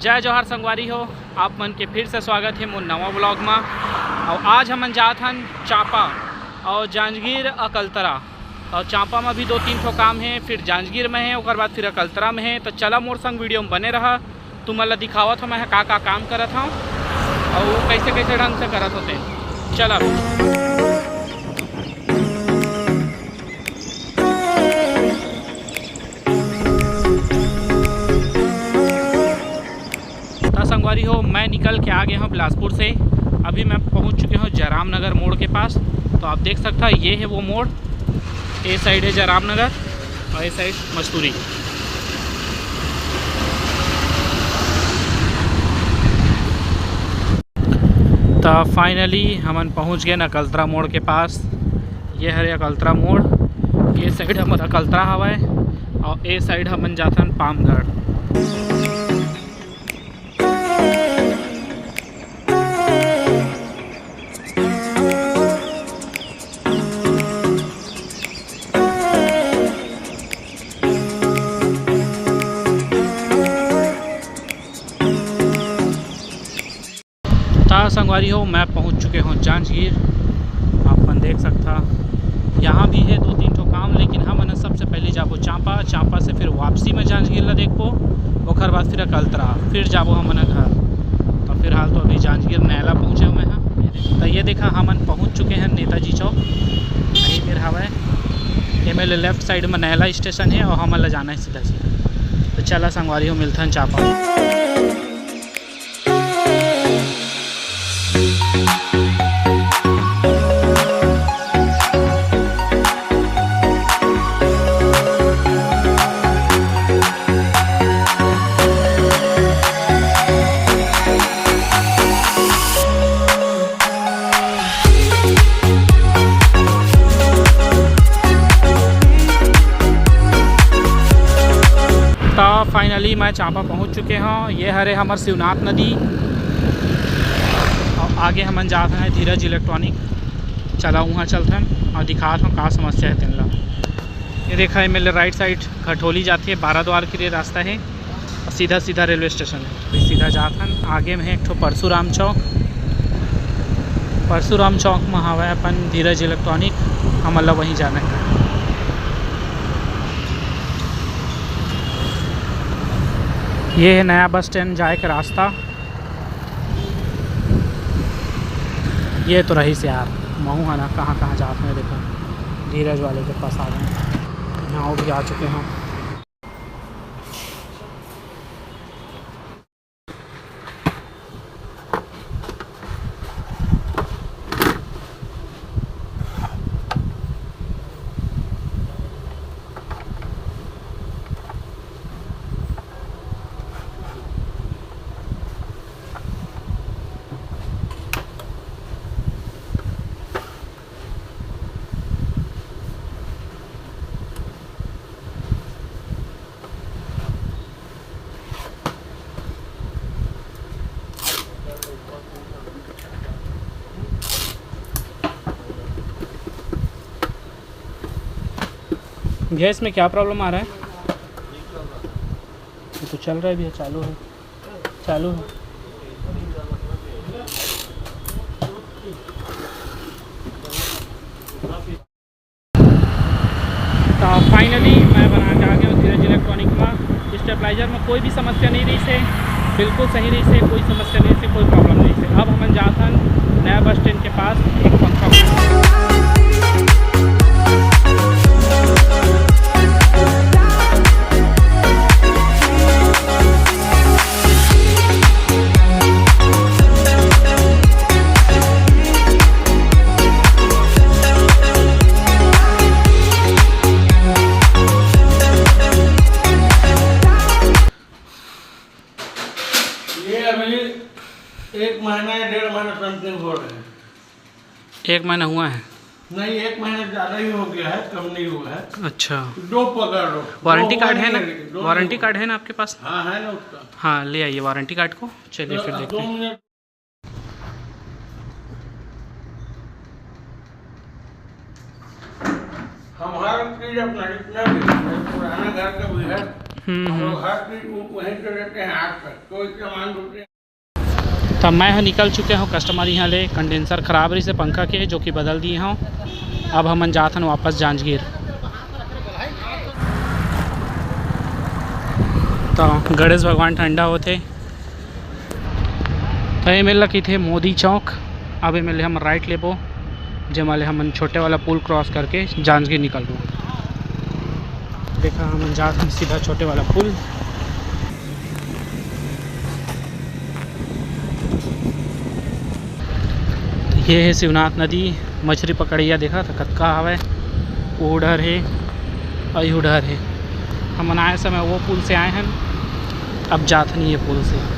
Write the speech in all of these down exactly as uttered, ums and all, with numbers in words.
जय जोहार संगवारी हो, आप मन के फिर से स्वागत हे मोर नवा vlog मा। अउ आज हमन जात हन चांपा अउ जांजगीर अकलतरा। अउ चांपा मा भी दो तीन ठो काम हे, फिर जांजगीर में हे, ओकर बाद फिर अकलतरा में हे। तो चला मोर संग video में बने रहा, तुमन ला दिखावत हव मैं ह का का काम करत हव अउ कइसे कइसे ढंग से करत होते। चला। त संगवारी हो, मैं निकल के आ गया हूँ बिलासपुर से। अभी मैं पहुँच चुके हूँ जयराम नगर मोड़ के पास। तो आप देख सकता है, ये है वो मोड़, ये side है जयराम नगर और ये side मस्तूरी। त finally हमन पहुँच गए अकलतरा मोड़ के पास। ये हरे अकलतरा मोड़, ये side हमर अकलतरा हवय और ये side हमन जाथन पामगढ़। त संगवारी हो, मैं पहुंच चुके हूं जांजगीर। आप मन देख सकता, यहां भी है दो तीन ठो काम, लेकिन हमन सबसे पहले जाबो चांपा, चांपा से फिर वापसी में जांजगीर ला देखबो, ओकर बाद फिर अकलतरा, फिर जाबो हमन घर। तो फिलहाल तो अभी जांजगीर नैला पहुंचे हुए हैं। तो ये देखा, हमन पहुंच चुके हैं नेताजी चौक, यही मेर हवय। एमे ले left side में नैला station है और हमन ला जाना है सीधा सीधा। तो चला संगवारी हो, मिलथन चांपा। तो finally मैं चांपा पहुंच चुके हूं। ये हरे हमर शिवनाथ नदी। और आगे हमन जात हैं धीरज इलेक्ट्रॉनिक। चला, वहाँ चलथन और दिखात हूँ का समस्या है तेन ला। ये देखा, एमे ले right side घठोली जाथे, बारा द्वार के लिए रास्ता है। सीधा सीधा रेलवे स्टेशन है। अभी सीधा जात हन, आगे में है एक ठो परशुराम चौक। परशुराम चौक में हवय अपन धीरज इलेक्ट्रॉनिक, हमन ला वहीं जाना है। ये है नया बस स्टैंड जाए के रास्ता। ये तो रहिस यार, महू है ना, कहाँ कहाँ जात में देखा, धीरज वाले के पास आ गए, यहाँ वो भी आ चुके हैं। गैस में क्या प्रॉब्लम आ रहा है? ये तो चल रहा है भैया, चालू है, चालू है। तो finally मैं बना के आ गया हूँ धीरज इलेक्ट्रॉनिक में। स्टेबलाइजर में कोई भी समस्या नहीं रही से, बिल्कुल सही रही से, कोई समस्या नहीं से, कोई प्रॉब्लम नहीं से। अब हमन जात हन नया बस स्टैंड के पास एक पंखा। ये अभी एक महीना या डेढ़ महीना समथिंग हो रहा है। एक महीना हुआ है? नहीं, एक महीना ज़्यादा ही हो गया है, कम नहीं हुआ है। अच्छा। दो पकड़ लो। वारंटी कार्ड है ना? वारंटी कार्ड है ना आपके पास? हाँ, है ना उसका। हाँ, ले आइए वारंटी कार्ड को। चलिए फिर देखते हैं। हमारा फ्रिज अपना जितना भी है, पुराना घर का भी है, हम्म, हम्म। हर चीज वो वहीं पे रहते हैं आज तक, कोई सामान रुकते हैं। त मैं ह निकल चुके हव कस्टमर इहाँ ले। कंडेंसर खराब रहिसे पंखा के, जो कि बदल दिए हव। अब हमन जात हन वापस जांजगीर। त गणेश भगवान ठंडा होथे। त ये मेर ला कहिथे मोदी चौक। अब ये मेर ले हम राइट लेबो, जेमा ले हमन छोटे वाला पुल क्रॉस करके जांजगीर निकलबो। देखा, हमन जात हन सीधा छोटे वाला पुल। ये हे शिवनाथ नदी, मछरी पकड़इया देखा त कतका हवय, ओ डहर हे अउ इहू डहर हे। हमन आए समय वो पुल से आए हन, अब जात हन ये पुल से।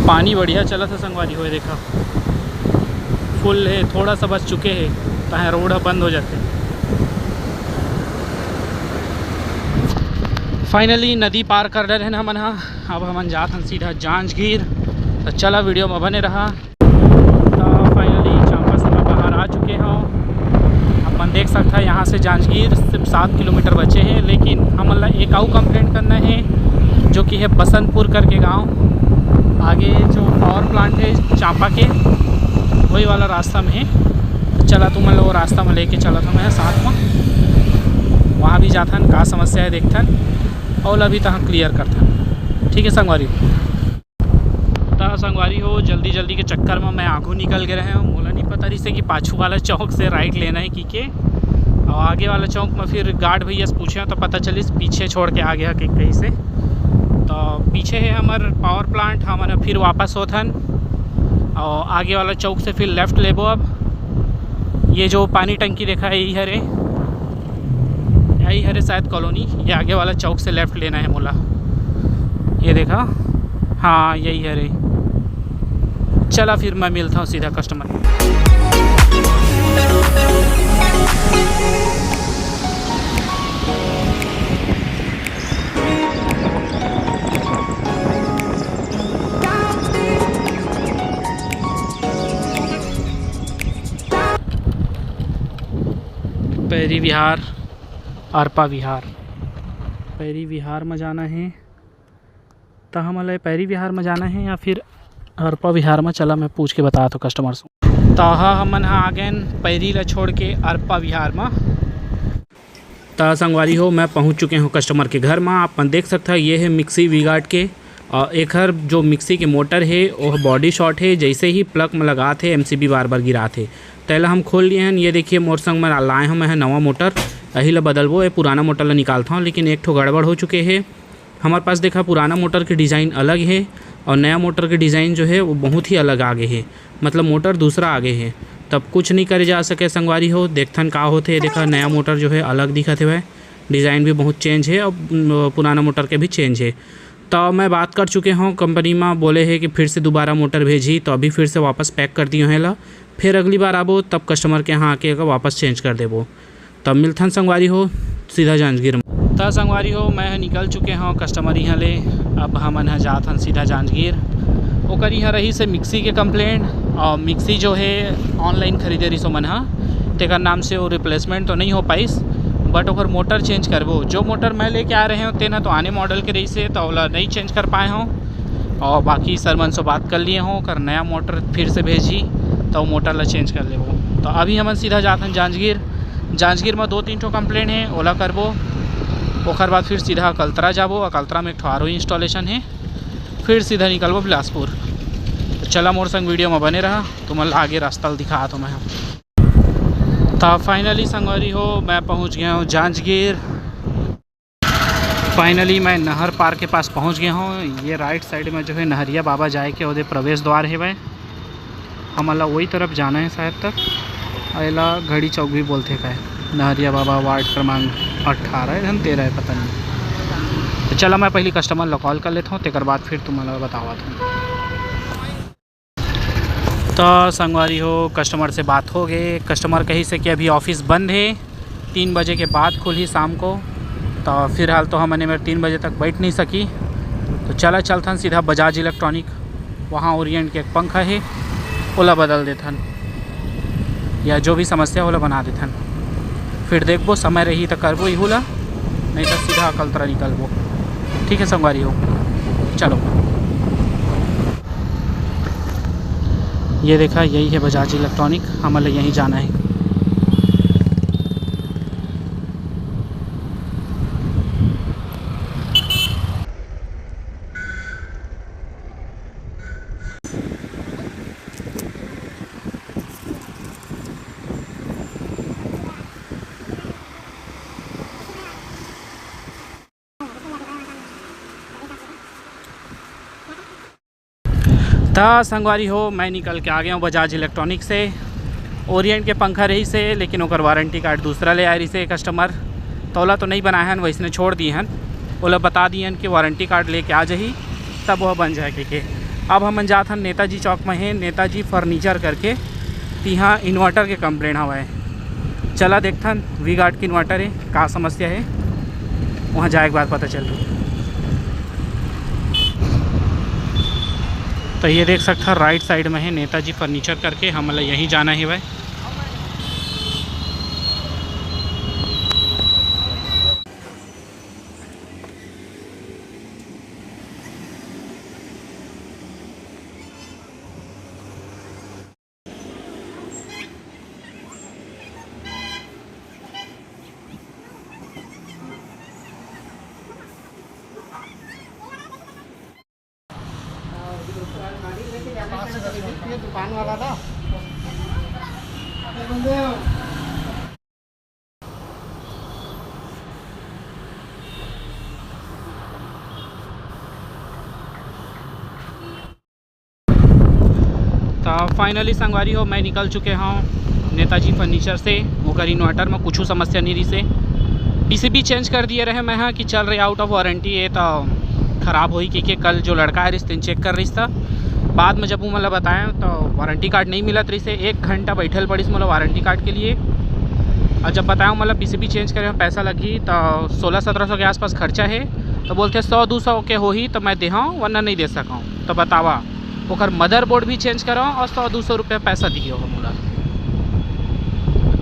पानी बढ़िया चलत हे संगवारी हो, देखा फुल हे, थोड़ा सा बस चुके हे, ताहे रोड ह बंद हो जाथे। फाइनली नदी पार कर डरे हन हमन ह। अब हमन जात हन सीधा जांजगीर। त चला, वीडियो में बने रहा। त फाइनली चांपा से मैं बाहर आ चुके हव। अपन देख सकत ह, यहाँ से जांजगीर सिर्फ सात किलोमीटर बचे हे, लेकिन हमन ला एक अउ कंप्लेंट करना हे, जो कि हे बसंतपुर करके गांव। आगे जो पावर प्लांट हे चांपा के, वही वाला रास्ता में हे। त चला, तुमन ला वो रास्ता में लेके चलत हव मैं साथ में। वहाँ भी जाथन, का समस्या हे देखथन, अउ ओला भी तहाँ क्लियर करथन। ठीक हे संगवारी। त संगवारी हो, जल्दी जल्दी के चक्कर में मैं आगू निकल गे रहेंव। मोला नहीं पता रहिसे कि पाछू वाला चौक से राइट लेना हे कि के, अउ आगे वाला चौक में फिर गार्ड भैया से पूछेंव त पता चलिस पीछे छोड़ के आ गे हे कहिसे। त पीछे हे हमर पावर प्लांट, हमन फिर वापस होथन अउ आगे वाला चौक से फिर लेफ्ट लेबो। अब ये जो पानी टंकी देखा हे, यही हरे, यही हरे शायद कॉलोनी। ये आगे वाला चौक से लेफ्ट लेना हे मोला। ये देखा, हाँ, यही हरे। चला, फिर मैं मिलता हूँ सीधा कस्टमर। पैरी विहार, अरपा विहार। पैरी विहार म जाना हे, त हमन ला पैरी विहार म जाना हे या फिर अरपा विहार म? चला, मैं पूछ के बतात हव कस्टमर से। त हा, हमन ह आ गेन पैरी ला छोड़ के अरपा विहार म। त संगवारी हो, मैं पहुंच चुके हव कस्टमर के घर म। आप मन देख सकत ह, ये हे मिक्सी वी गार्ड के, अ, एखर जो मिक्सी के मोटर हे, ओह बॉडी शॉर्ट हे। जैसे ही प्लग म लगात हे, एमसीबी बार बार गिरात हे। तेला हम खोल लिए हन। ये देखिए, मोर संग म लाए हव मैं ह नवा मोटर, एही ला बदलबो। ये पुराना मोटर ला निकालत हव, लेकिन एक ठो गड़बड़ हो चुके हे। हमर पास देखा, पुराना मोटर के डिजाइन अलग हे अउ नया मोटर के डिजाइन जो हे, वो बहुत ही अलग आ गे हे, मतलब मोटर दूसरा आ गे हे। तब कुछ नहीं करे जा सके संगवारी हो। देखथन का होथे। देखा, नया मोटर जो हे, अलग दिखत हवय, डिजाइन भी बहुत चेंज हे अउ, अम, पुराना मोटर के भी चेंज हे। त मैं बात कर चुके हव कंपनी म, बोले हे कि फिर से दोबारा मोटर भेजही, त अभी फिर से वापस पैक कर दिए हे ला। फिर अगली बार आबो, तब कस्टमर के यहाँ आके एकर वापस चेंज कर देबो। तब मिलथन संगवारी हो सीधा जांजगीर म। त संगवारी हो, मैं ह निकल चुके हव कस्टमर इहाँ ले। अब हमन ह जात हन सीधा जांजगीर। ओकर इहाँ रहिसे मिक्सी के कंप्लेंट, अउ मिक्सी जो हे ऑनलाइन खरीदे रहिस ओमन ह, तेकर नाम से वो रिप्लेसमेंट तो नहीं हो पाइस, बट ओकर मोटर चेंज करबो। जो मोटर मैं लेके आ रहे हव, तेन ह तो आने मॉडल के रहिसे, त ओला नहीं चेंज कर पाए हव। अउ बाकी सर मन से बात कर लिए हव, ओकर नया मोटर फिर से भेजही, त वो मोटर ला चेंज कर लेबो। त अभी हमन सीधा जात हन जांजगीर। जांजगीर म दो तीन ठो कंप्लेंट हे, ओला करबो। ओकर बाद फिर सीधा अकलतरा जाबो। अकलतरा म एक ठो आर ओ इंस्टॉलेशन हे, फिर सीधा निकलबो बिलासपुर। त चला, मोर संग वीडियो म बने रहा, तुमन ला आगे रास्ता ल दिखात हव मैं ह। त फाइनली संगवारी हो, मैं पहुँच गया हूँ जांजगीर। फाइनली मैं नहर पार के पास पहुँच गया हूँ। ये राइट साइड में जो है नहरिया बाबा जाए के ओदे प्रवेश द्वार हेवय। हमन ला वही तरफ जाना है शायद तक। अउ एला घड़ी चौक भी बोलथे काय, नहरिया बाबा वार्ड क्रमांक अट्ठारह है, धन तेरह है, पता नहीं। तो चला, मैं पहली कस्टमर ला कॉल कर लेता हूँ, तेकर बाद फिर तुम्हारा बतावत हूँ। त संगवारी हो, कस्टमर से बात हो गए। कस्टमर कहिसे कि अभी ऑफिस बंद हे, तीन बजे के बाद खुलही शाम को। त फिलहाल तो हमन एमेर तीन बजे तक बैठ नहीं सकी, तो चला चलथन सीधा बजाज इलेक्ट्रॉनिक, वहाँ ओरिएंट के एक पंखा हे, ओला बदल देथन, या जो भी समस्या ओला बना देथन। फिर देखबो, समय रही तो करबो इहू ला, नहीं तो सीधा अकलतरा निकलबो। ठीक है संगवारी हो, चलो। ये देखा, यही है बजाज इलेक्ट्रॉनिक, हमन ला यहीं जाना है। त संगवारी हो, मैं निकल के आ गया हूँ बजाज इलेक्ट्रॉनिक से। ओरिएंट के पंखा रहिस हे, लेकिन ओकर वारंटी कार्ड दूसरा ले आए रहिस हे कस्टमर। त ओला तो नहीं बनाए हन, वैसने छोड़ दिए हन। ओला बता दिए हन कि वारंटी कार्ड लेके आ जाही, तब वह बन जाए कहिके। अब हमन जात हन नेताजी चौक में हे, नेताजी फर्नीचर करके, तिहाँ इन्वर्टर के कंप्लेंट हवय। चला देखथन, वी गार्ड के इन्वर्टर हे, का समस्या हे, वहाँ जाए के बाद पता चलही। तो ये देख सकथव, राइट साइड में हे नेताजी फर्नीचर करके, हमन ला यहीं जाना हे भाई। दुकान वाला ना। तो फाइनली संगवारी हो, मैं निकल चुके हूँ नेताजी फर्नीचर से। ओकर इन्वर्टर में कुछ समस्या नहीं रही से, पीसीबी चेंज कर दिए रहे मैं, हाँ, कि चल रहे आउट ऑफ वारंटी है तो खराब होही कहिके। कल जो लड़का आए रहिस तेन चेक कर रहिस था। बाद में जब वो मतलब बताया तो वारंटी कार्ड नहीं मिलत रहिस हे, एक घंटा बैठल पड़िस मोला वारंटी कार्ड के लिए। और जब बताया मतलब पीसीबी चेंज करे में पैसा लगही तो सोलह सत्रह सौ के आसपास खर्चा है। तो बोलते सौ दो सौ के होही तो मैं देहूँ, वरना नहीं दे सकूँ। तो बतावा, ओकर मदरबोर्ड भी चेंज कराओ और सौ दो सौ रुपया पैसा दियो हम मोला।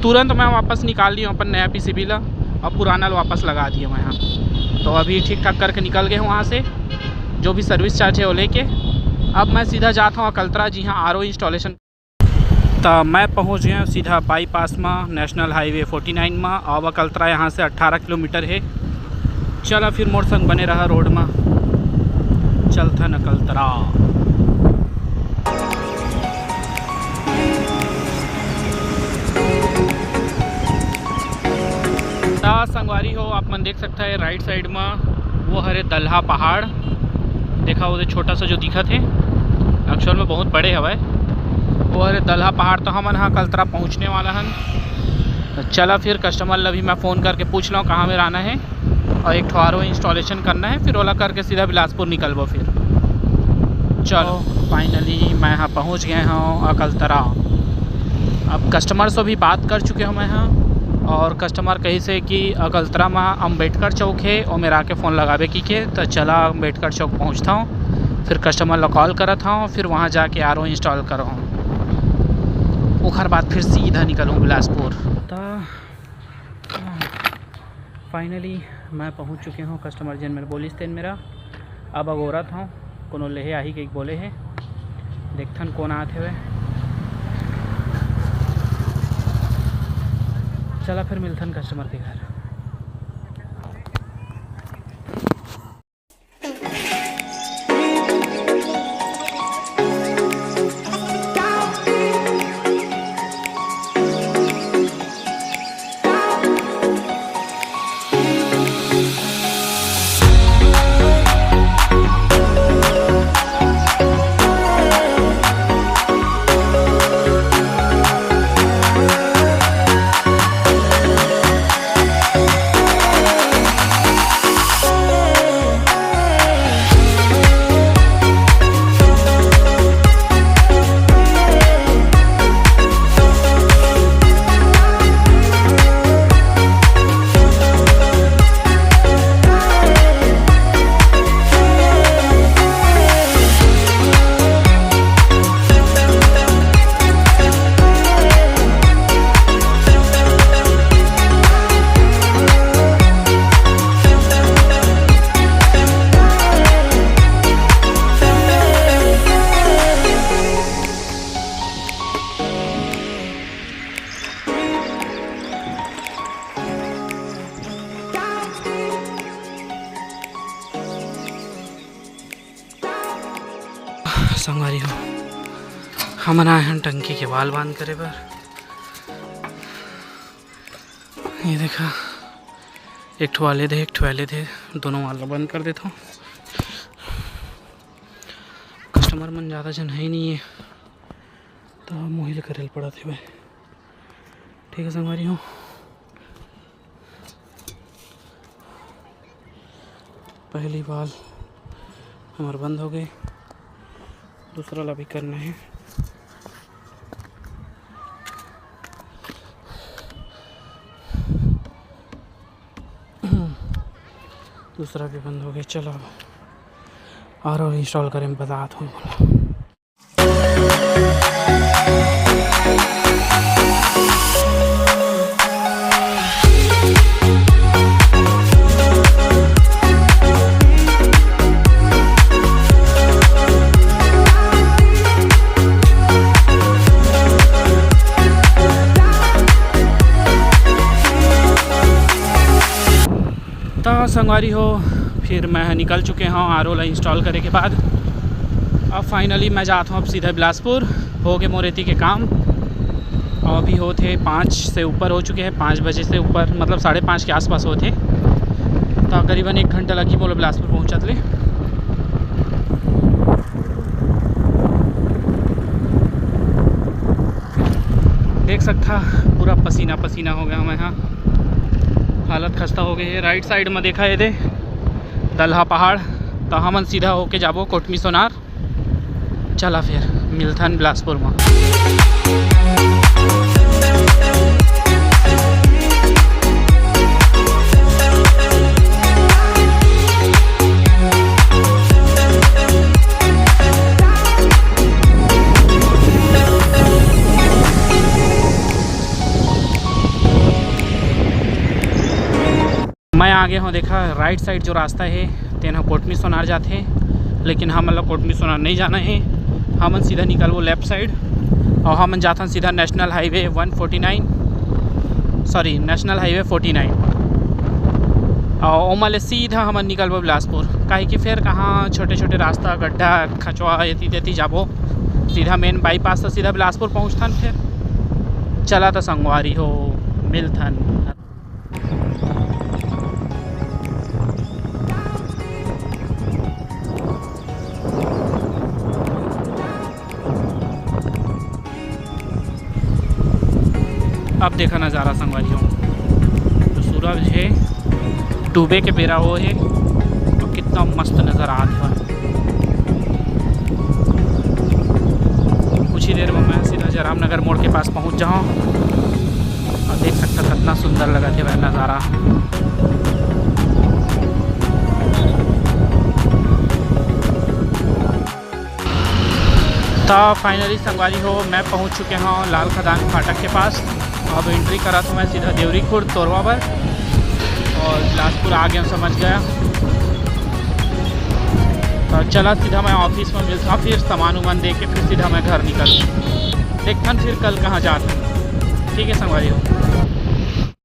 तुरंत मैं वापस निकाल लियो अपन नया पीसीबी ला और पुराना ला वापस लगा दियो मैं यहाँ। तो अभी ठीक ठाक करके निकल गए हूँ वहाँ से, जो भी सर्विस चार्ज है वो लेके। अब मैं सीधा जाता हूँ अकलतरा, जी हाँ, आरओ इंस्टॉलेशन। तो मैं पहुँच गया हूँ सीधा बाईपास में, नेशनल हाईवे फोर्टी नाइन में। अब अकलतरा यहाँ से अट्ठारह किलोमीटर है। चला फिर मोर संग बने रहा रोड में, चलथन अकलतरा। त संगवारी हो, आप मन देख सकता है राइट साइड में वो हरे दलहा पहाड़, देखा वो छोटा सा जो दिखत है, एक्चुअल में बहुत बड़े हवय। वो हरे दलहा पहाड़। तो हमन हा अकलतरा पहुँचने वाला हन। तो चला फिर कस्टमर ला भी मैं फ़ोन करके पूछ लूँ कहाँ में रहना है। और एक ठो आरओ इंस्टॉलेशन करना है, फिर ओला करके सीधा बिलासपुर निकलबो फिर। चलो, फाइनली मैं यहाँ पहुँच गए हूँ अकलतरा। अब कस्टमर से भी बात कर चुके हूँ मैं यहाँ, और कस्टमर कहिस हे कि अकलतरा में अम्बेडकर चौक है, ओमेर आके फ़ोन लगाबे कहिके। तो चला अम्बेडकर चौक पहुँचता हूँ, फिर कस्टमर ला कॉल करत हूँ, फिर वहाँ जाके आरओ इंस्टॉल करहूँ। ओखर बाद फिर सीधा निकलूँ बिलासपुर। तो फाइनली मैं पहुंच चुके हूं कस्टमर जेन मेर बोलिस तेन मेर। अब अगोरत हूं, कोनो लेहे आही कहिके बोले हे, देखथन कोन आत हेवय। चला फिर मिलथन कस्टमर के घर। संगवारी हो, हमन आए हन टंकी के wall बंद करे बर। ये देखा, एक ठो वाले दे, एक ठो वाले दे, दोनों wall बंद कर देथव। Customer मन ज़्यादा झन है नहीं है, तो मोहिल करे ल पड़त हे भाई। ठीक है संगवारी हो, पहली wall हमर बंद हो गए, दूसरा ला भी करना है। दूसरा भी बंद हो गया। चलो अब आर ओ install करे में बतात हूँ। तो संगवारी हो, फिर मैं निकल चुके हूँ आर ओ ला install करे के बाद। अब finally मैं जात हूँ अब सीधा बिलासपुर, हो गए मोर एती के काम। और अभी होते पाँच से ऊपर हो चुके हैं, पाँच बजे से ऊपर, मतलब साढ़े पाँच के आसपास होते। तो करीबन एक घंटा लगी मोला बिलासपुर पहुँचत ले। देख सकता, पूरा पसीना पसीना हो गया मैं, हाँ, हालत खस्ता हो गई है। Right side में देखा ये दे दलहा पहाड़, तो हमन सीधा होके जाबो कोटमी सोनार। चला फिर मिलथन बिलासपुर में। मैं आगे हूँ, देखा right side जो रास्ता है तेन ह कोटमी सोनार जाथे, लेकिन हमन ला कोटमी सोनार नहीं जाना है। हमन सीधा निकलबो left side और हमन जाथन सीधा National Highway one forty nine, sorry, National Highway forty nine, और ओमा ले सीधा हमन निकलबो बिलासपुर, काहे कि फिर कहाँ छोटे छोटे रास्ता, गड्ढा, खचवा, एती तेती जाबो। सीधा main bypass से सीधा बिलासपुर पहुँचथन। फिर चला तो संगवारी हो, मिलथन। अब देखा नज़ारा संगवारी हो, तो सूरज है, डूबे के बेरा हो है, और कितना मस्त नज़र आत हे। कुछ ही देर में मैं सीधा जयराम नगर मोड़ के पास पहुंच जाऊँ और देख सकता कितना सुंदर लगत हे वह नज़ारा। तो finally संगवारी हो, मैं पहुंच चुके हूँ लाल खदान फाटक के पास। अब entry करा तो मैं सीधा देवरी खुर्द तोरवा बर और बिलासपुर आ गया, समझ गया। तो चला सीधा मैं office में मिलता, फिर सामान उमान दे के फिर सीधा मैं घर निकल। देखथन फिर कल कहाँ जात हन। ठीक है संगवारी हो।